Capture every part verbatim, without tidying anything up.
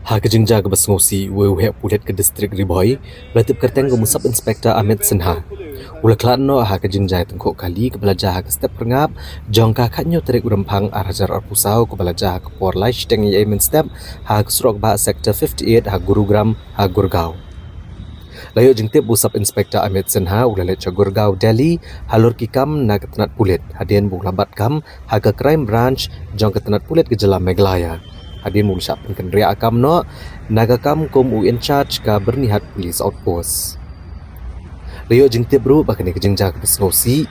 Ha ka jingjia kaba sngewsih, uwei u heh pulit ka distrik Ri Bhoi, ba la tip kyrteng kum u Sub Inspector Amit Sinha, u la khlad noh ha ka jingjia tyngkhuh kali kaba la jia ha ka step phyrngab jong ka khathynñiew tarik u Rymphang ar hajar arphew saw, kaba la jia ha ka por lai shiteng eiei mynstep ha ka surok bah Sector fifty-eight ha Gurugram ha Gurgaon. La ïoh jingtip ba u Sub Inspector Amit Sinha u la leit sha Gurgaon, Delhi, halor ki kam na ka tnat pulit, hadien ba u la bat kam ha ka Crime Branch jong ka tnat pulit ka jylla Meghalaya, hadien ba u la shah pynkynriah kam noh na ka kam kum u in-charge ka Byrnihat Police Outpost. La ïoh jingtip ruh ba kane ka jingjia kaba sngewsih,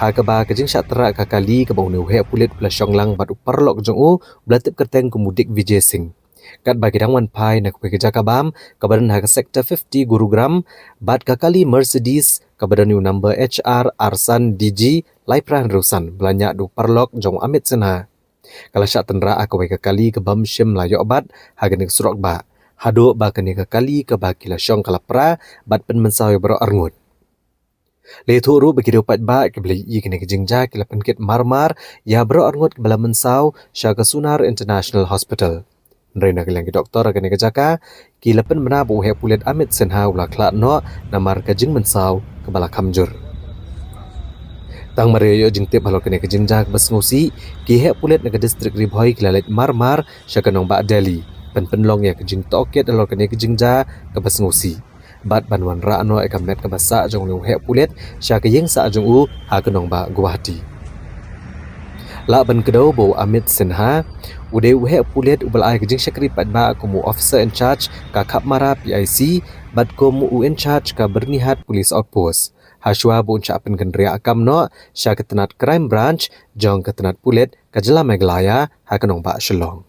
ha kaba ka jingshah tynrah ka kali kaba une u heh pulit u la shong lang bad u paralok jong u, ba la tip kyrteng kum u Digvijay Singh, katba ki dang wan phai na kawei ka jaka bam kaba don ha ka Sector fifty Gurugram bad ka kali Mercedes kaba don ïa u number H R arsan D G lai phra hynriew san, ba la ñiah da u paralok jong u Amit Sinha. Ka la shah tynrah ha kawei ka kali kaba ym shym la ïoh bat ha kane ka surok bah, haduh ba kane ka kali kaba ki la shong ka la pra bad pynmynsaw ïa baroh arngut. La ïathuh ruh ba ki riew paidbah kiba la ïohi ïa kane ka jingjia ki la pynkit mar-mar ïa baroh arngut kiba la mynsaw sha ka Sunar International Hospital. Hynrei na ka liang ki doktor ha kane ka jaka ki la pynbna ba u heh pulit Amit Sinha u la khlad noh namar ka jingmynsaw kaba la kham jur. Tang mar ïoh jingtip halor kane ka jingjia kaba sngewsih, ki heh pulit na ka distrik Ri Bhoi ki la leit mar-mar sha ka nongbah Delhi, pynpynlong ïa ka jingtohkit halor kane ka jingjia kaba sngewsih, bad ban wanrah noh ïa ka met kaba sah jong une u heh pulit sha ka ïing sah jong u ha ka nongbah Guwahati. Lah ban kdew ba u Amit Sinha u dei u heh pulit uba la ai ka jingshakri paidbah kum u Officer in Charge ka Khapmara P I C bad kum u in-charge ka Byrnihat Police Outpost, hashwa ba un shah pynkynriah kam noh sha ka tnat Crime Branch jong ka tnat pulit ka jylla Meghalaya ha ka nongbah Shillong.